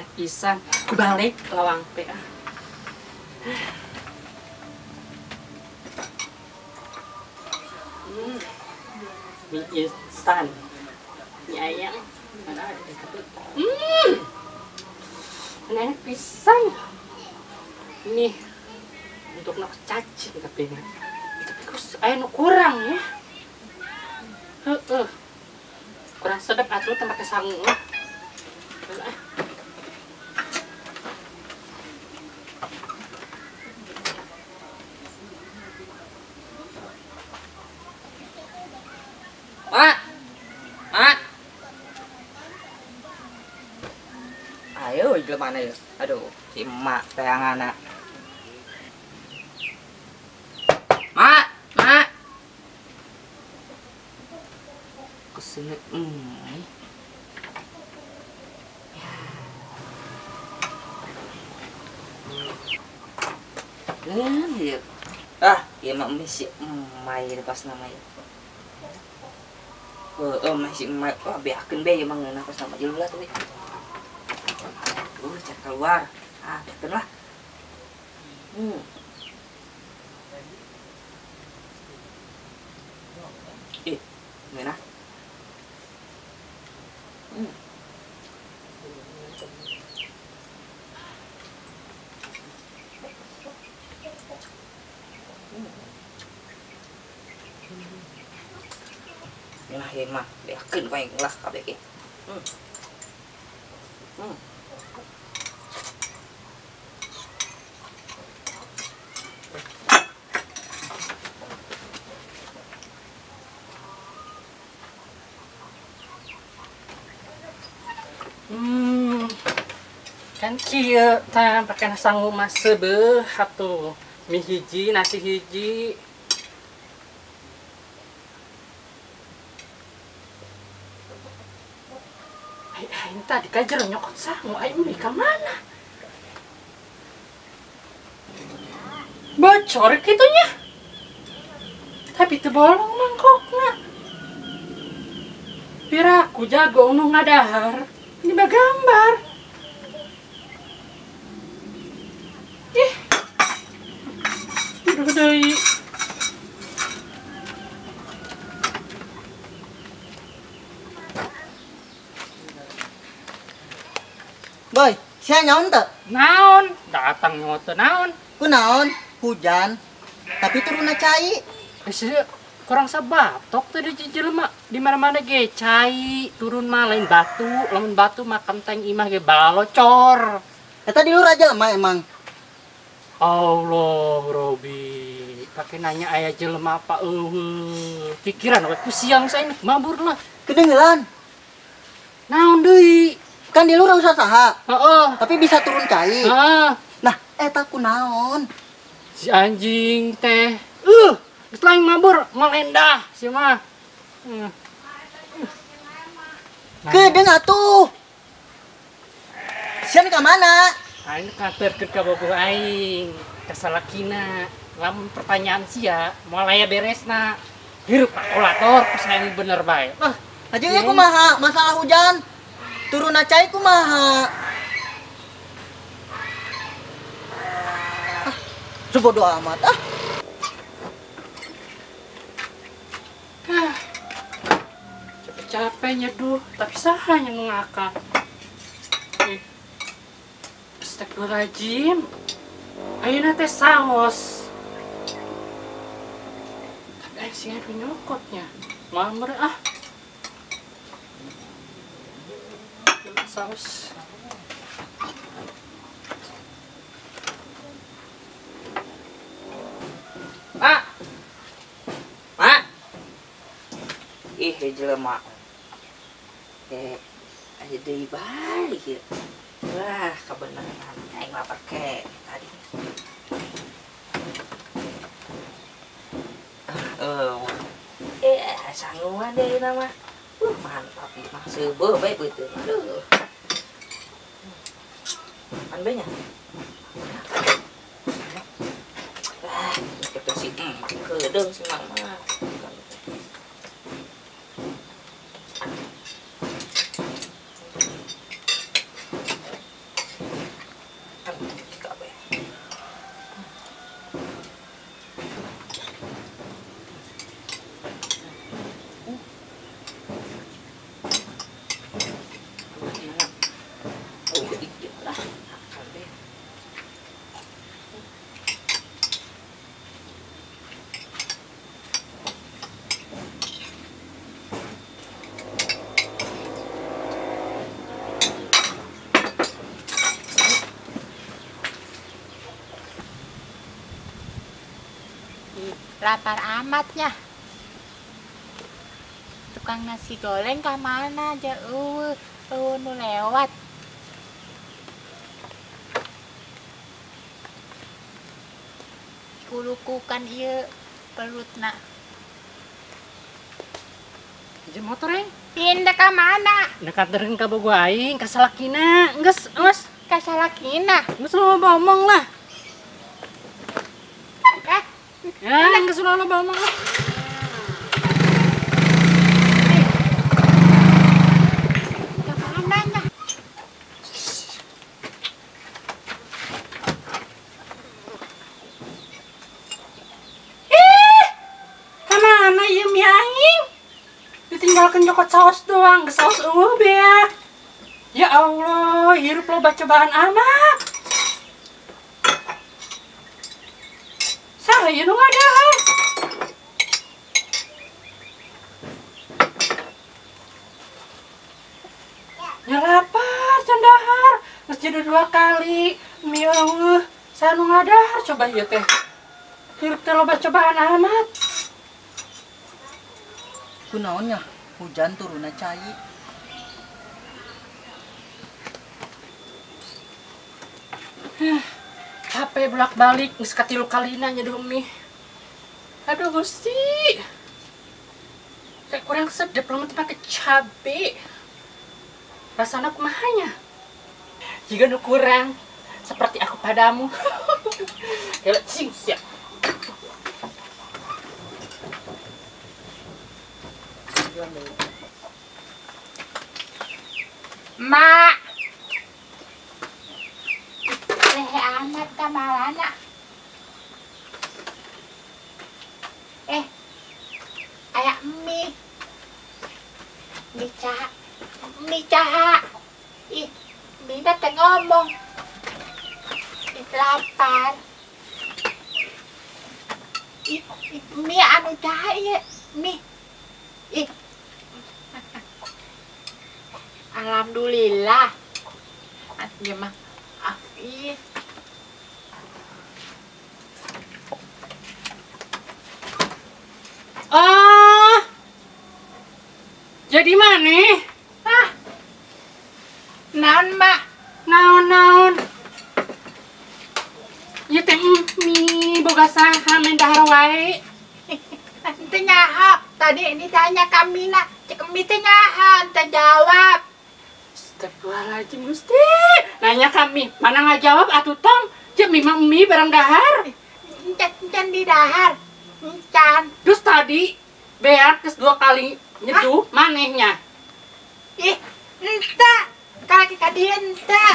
Enak pisan. Balik lawang teh ah. Mie instan. Mie ayam. Mana ada tapi. Enak pisan. Ini untuk nak cacing tapi ini. Tapi kok aya nu kurang ya. Heeh. Kurang sedap atuh teh make sangu mah. Mak. Mak. Ayo jelema mana ya? Aduh, si emak teangan anak. Mak, mak. Kesini Ya. Ah, ya mak si emai pas namanya. Oh, masih emai. Wah, beakeun be emang ngeunah pas nama jelema tuh. Cek keluar. Ah, beakeun lah. Ih, ngeunah. Nah, ya mah, beakeun wae lah kabeh ge. Kan kieu tah pake sangu mah seubeuh atuh. Mie hiji, nasi hiji. Aing tadi kajer nyokot sangu, aing mie ka mana? Bocor kitunya. Tapi teu bolong mangkokna. Piraku jago nu ngadahar. Ini mah gambar. Ih. Aduh deui. Boy, sia nyaon teu? Naon? Datang nyaon teu naon? Kunaon? Hujan. Tapi turunna cai. Sia kurang sabatok teh di jelema. Di mana-mana ge cai, turun mah lain batu, lamun batu mah kenteng imah ge balocor. Eta di luar aja mah emang. Allah Robi, pakai nanya aya jelema apa eueuh. Pikiran we ku siang saya mabur lah. Kedengeran. Naon deui? Kan di luar usah saha. Heeh. Tapi bisa turun cai. Heeh. Nah, eta kunaon? Si anjing teh. Geus lain mabur, melendah si mah. Kedeung atuh. Sian ka mana? Aing katerkeun ka bogoh aing, ka salakina. Lamun pertanyaan sia, moal aya beresna. Hirup kalkulator ku saing bener bae. Ah, aja ieu kumaha masalah hujan. Turun cai kumaha? Ah, sebodoh amat ah. Capek-capek nyeduh, tapi saha nya nu ngakak. Astagfirullahaladzim. Ayeuna teh saos. Tapi aing sing anu nyokotnya. Mameur ah. Saus. Mak. Mak. Ih, jelema. Aya deui bae ieu. Wah, kebenaran aing lapar ke tadi. Sanguan deui nama. Mantap ieu mah seubeuh bae beuteung. Aduh. Pan bae nya. Ah, kitu si emak kedeung si mama. Lapar amatnya. Tukang nasi goreng ka mana aja eueuh eueuh nu lewat. Kulukukan ieu perutna. Jeung motor aing. Pindah ka mana? Nek anteurkeun ka bogo aing ka salakina. Geus, geus. Ka salakina. Geus loba omong lah. Ya, geus loba omong lah. Ka mana nya? Ih! Ka mana ieu mie aing? Ditinggalkan nyokot saus doang, geus saus eueuh beak. Ya Allah, hirup loba cobaan amat. Saha ieu nu ngadahar? Ya lapar can dahar, geus jadi 2 kali mie eueuh. Saha nu ngadahar coba ieu teh? Hirup teh loba cobaan amat. Kunaon nya hujan turunna cai. Capek bolak-balik geus katilu kalina nyeduh mie. Aduh Gusti. Kayak kurang sedep lamun teu pake cabe. Rasana kumaha nya? Jiga nu kurang seperti aku padamu. Elek cing sia. Mak, lehe amat kamarana. Aya mie. Mie caha. Ih, mie teh ngomong. Ih, lapar. Ih, mie anu caha ieu, mie. Ih. Alhamdulillah. Ieu mah. Ih. Ah. Jadi mana? Ah. Naon, Mak? Naon-naon? Ieu teh mie boga saha main dahar wae. Teu nyaho. Tadi ini tanya Kamina, cek mie teh nyaho, teu jawab. Astagfirullahaladzim Gusti. Nanya kami, mana nggak jawab atuh tong. Cek mie mah mie barang dahar. Encan di dahar. Encan. Terus tadi beak terus 2 kali nyeduh manehnya. Ih, ente kaki kadi ente.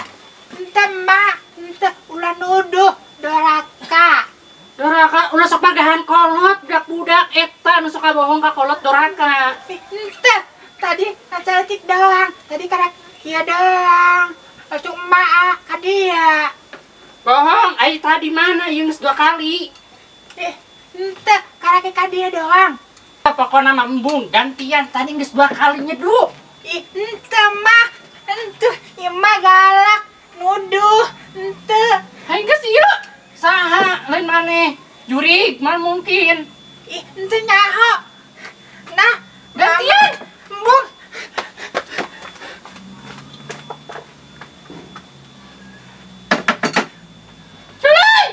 Ente mak, ente ulah nuduh doraka. Doraka ulah sok magahan kolot budak-budak eta nu sok bohong ka kolot doraka. Ente tadi ngacaletik doang, tadi karek kieu doang. Langsung emak ka dia. Bohong, ai tadi mana ieu geus 2 kali. Ente karek ka dia doang. Pokokna mah embung gantian tadi geus 2 kali nyeduh. Ih, ente mah, ente ieu mah galak nuduh ente. Hai geus ieu. Saha lain maneh? Jurig mah mungkin. Ih, ente nyaho. Nah, gantian. Embung. Cuy.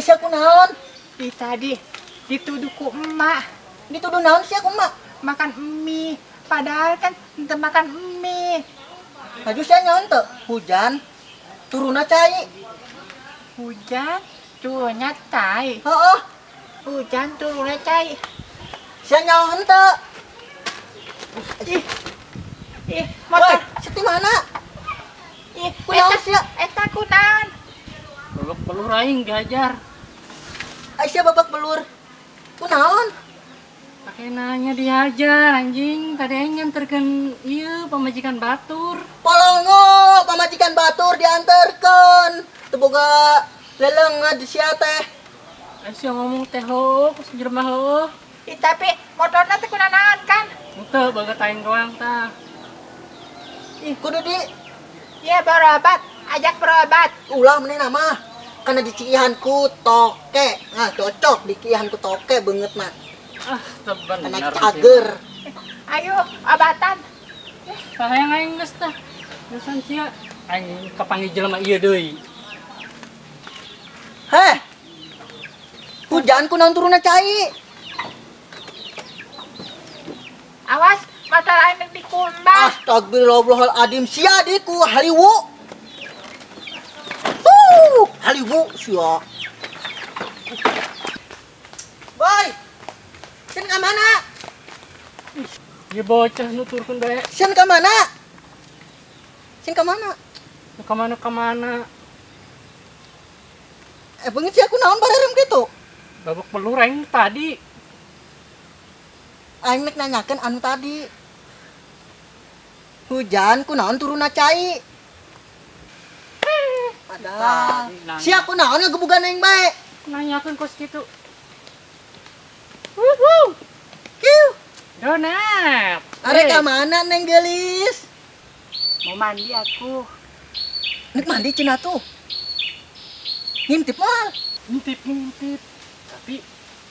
Sia kunaon? Ih, tadi dituduh ku emak. Dituduh naon sia ku emak? Makan mie. Padahal kan ente makan mie. Maju sia nyaon teu? Hujan turunna cai. Hujan turunnya cai. Heeh. Hujan turunnya cai. Sia nyaon teu? Ih. Ih, motor sia di mana? Ih, kunaon sia? Eta kunaon? Babak belur aing dihajar. Aisyah babak belur. Kunaon? Pakai nanya dihajar anjing. Tadi aing nganterkeun ieu pamajikan batur. Polongo pamajikan batur dianterkeun. Teu boga leleungeut sia teh. Aisyah ngomong teh ho, kus jelema ho. Ih, tapi motorna teh kunanaon kan? Henteu, baga aing doang tah. Ih, kudu di Iya berobat, ajak berobat. Ulah meneh mah. Karena dicikihan ku toke. Nah, cocok dicikihan ku toke beungeut mah. Ah, bener. Karena cager. Ayo, obatan. Hayang aing geus tah. Geus sia. Aing kapanggih jelema ieu deui. Heh. Hujan ku naon turunna cai. Awas, mata lain dikumbah. Astagfirullahaladzim, sia di ku haliwu. Haliwu sia. Boy. Sieun ka mana? Ieu bocah nuturkeun bae. Sieun ka mana? Sieun ka mana? Ka mana ka mana? Beungeut sia ku naon bareureum kitu? Babak belur aing tadi. Aing nek nanyakeun anu tadi. Hujan ku naon turunna cai. Padahal sia ku naon ngagebugan aing bae. Nanyakeun kos kitu. Wuhu. Kieu. Donat. Arek ka mana Neng Gelis? Mau mandi aku. Nek mandi cenah tuh. Ngintip moal. Ngintip. Tapi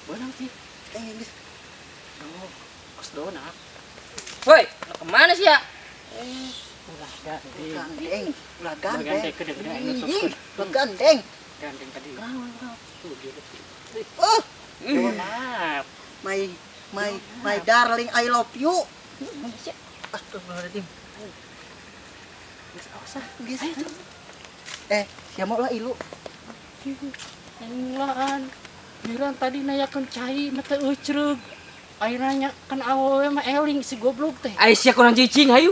beunang sih. Geus. Oh, kos donat. Woi, lo kemana sih ya? Ulah gandeng. Ulah gandeng. Gandeng, ulah gandeng. Gandeng tadi. Oh, donat. My darling, I love you. Astagfirullahaladzim. Geus awas ah. Geus. Sia mau lah ilu. Mulaan. Biran tadi nanyakeun cai mah teu eucreug. Ayeuna nanya kan awewe mah eling si goblok teh. Ai sia kurang cicing hayu.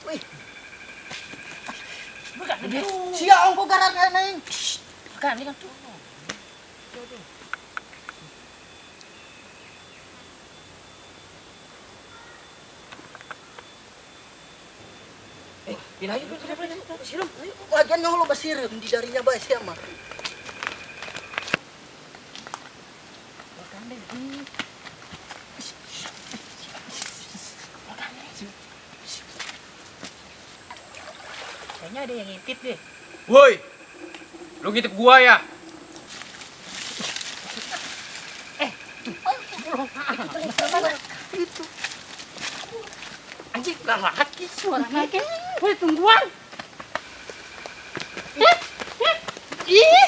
Wih. Sia ongko gara-gara neng. Bukan, ini kan tuh. Pindah aja, pindah, sirum. Lagian nyong lo basireum di darinya bae sia mah. Kayaknya ada yang ngintip deh. Woi, lu ngintip gua ya? Itu. Anjing, laki suaranya. Woi, tungguan. Ih.